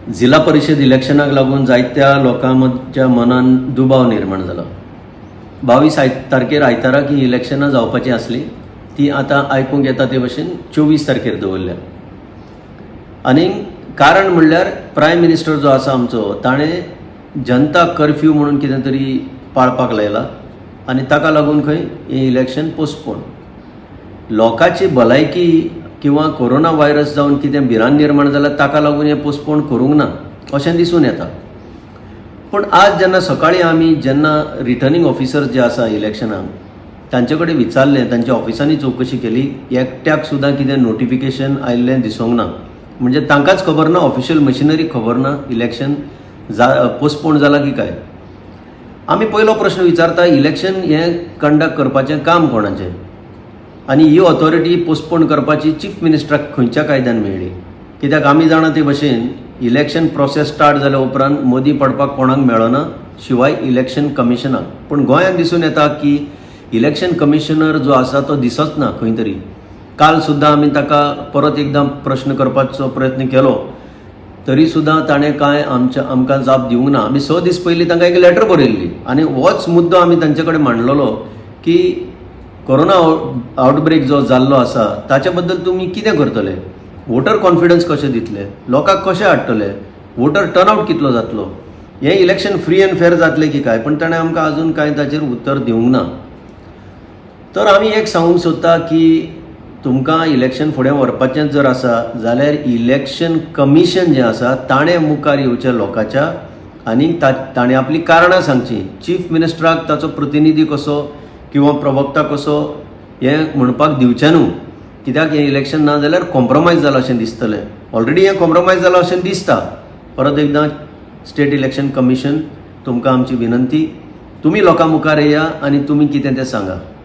जिल्हा परिशद इलेक्शनाक लागून जायत्या लोकांच्या मनान दुबाव निर्माण जाला. 22 तारखेर आयताराक ही इलेक्शनां जावपाची आसली, ती आतां आयकूंक येता ते भशेन 24 तारखेर दवरल्या. आनी कारण म्हणल्यार प्रायम मिनिस्टर जो आसा आमचो, ताणें जनता कर्फ्यू म्हणून कितें तरी पाळपाक लायला आनी ताका लागून खंय हें इलेक्शन पोस्टपोन. लोकांची भलायकी किंवा कोरोना व्हायरस जावन कितें भिरांत निर्माण जाल्या ताका लागून हें पोस्टपोन करूंक ना अशें दिसून येता. पूण आज जेन्ना सकाळीं आमी जेन्ना रिटर्निंग ऑफिसर जे आसा इलेक्शनाक तांचे कडेन विचारलें, तांच्या ऑफिसांनी चवकशी केली, एकट्याक सुद्दां कितें नोटिफिकेशन आयिल्लें दिसूंक ना. म्हणजे तांकांच खबर ना, ऑफिशियल मशिनरी खबर ना इलेक्शन जा पोस्टपोन जाला की काय. आमी पयलो प्रश्न विचारता, इलेक्शन हें कंडक्ट करपाचें काम कोणाचें आनी ही ऑथॉरिटी पोस्टपोन करपाची चीफ मिनिस्टराक खंयच्या कायद्यान मेळ्ळी? कित्याक आमी जाणा ते भशेन इलेक्शन प्रोसेस स्टार्ट जाल्या उपरांत मदीं पडपाक कोणाक मेळना शिवाय इलेक्शन कमिशनाक. पूण गोंयांत दिसून येता की इलेक्शन कमिशनर जो आसा तो दिसच ना खंय तरी. काल सुद्दां आमी ताका परत एकदां प्रश्न करपाचो प्रयत्न केलो तरी सुद्दां ताणें कांय आमच्या आमकां जाप दिवंक ना. आमी 6 दीस पयलीं तांकां एक लेटर बरयल्ली आनी होच मुद्दो आमी तांचे कडेन मांडलेलो की कोरोना आवटब्रेक जो जाल्लो आसा ताचे बद्दल तुमी कितें करतले, वोटर कॉन्फिडन्स कशें दितले, लोकांक कशें हाडटले, वोटर टर्नआउट कितलो जातलो, हें इलेक्शन फ्री एंड फेर जातलें की काय. पण ताणें आमकां आजून कांय ताचेर उत्तर दिवंक ना. तर आमी एक सांगूंक सोदता की तुमकां इलेक्शन फुडें व्हरपाचें जर आसा जाल्यार इलेक्शन कमिशन जें आसा ताणें मुखार येवचें लोकांच्या आनी ताणें आपलीं कारणां सांगचीं. चीफ मिनिस्टराक ताचो प्रतिनिधी कसो किंवा प्रवक्ता कसो हें म्हणपाक दिवचें न्हू, कित्याक हें इलेक्शन ना जाल्यार कॉम्प्रोमायज जालां अशें दिसतलें. ऑलरेडी हें कॉम्प्रोमायज जालां अशें दिसता. परत एकदां स्टेट इलेक्शन कमिशन, तुमकां आमची विनंती, तुमी लोकां मुखार येया आनी तुमी कितें तें सांगा.